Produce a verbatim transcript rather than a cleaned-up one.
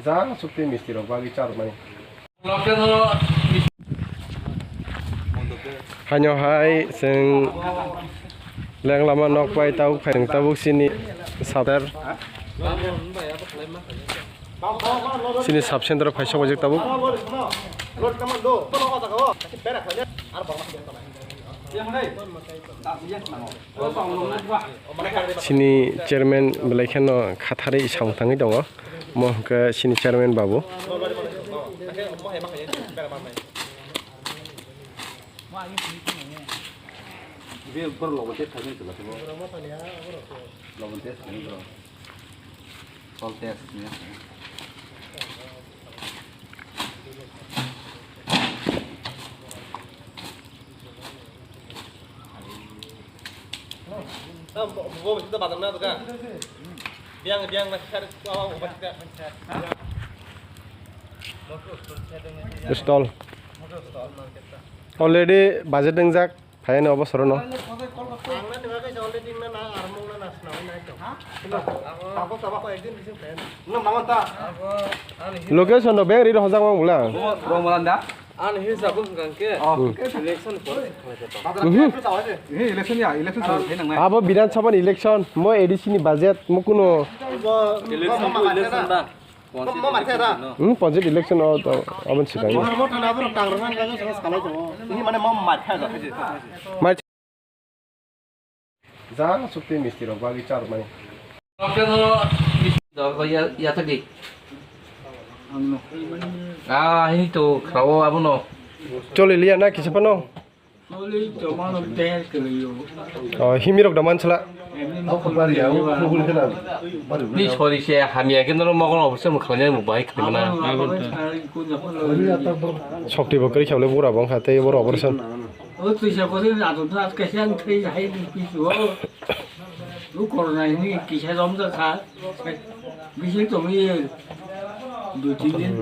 Jang sukti misti rok bagwi charwkmani. Haino hai chwng lenglama nok pai tabuk phai tabuk chini sub center, chini sub center phai sok tabuk. Chini chairman belai kheno khatharwi samung tangwi tongo. Mo hwnkhe chini chairman babu. Stall. Already budget wngjak. Phaiani obo sorono. Location do beng riro hojak mang bula. Ani hisab wngkha khe election pore. Mhm. Election ya, election sa khe nang nai. Abo Bidhan Sabha ni election, mo A D C ni budget, mo kuno. Election to election da. Hmm, panchayat election o to abon sikang. Mo thana abon tangrang nang gaga sa salai to. Ni mane mo matha ga. Mai jang sukti misti rok bagwi charwkmani. Dor ya ya tadi. Ah, ini to khrawo abono. Choli liya na kisa pano. Oh, himi rok da mansala. Ni sori se hamya ke noro mogon office mo khlanya mo bai khna. Sokti bo kri khawle bura bong kha tei boro operation. Bisi tongwi dui tin din.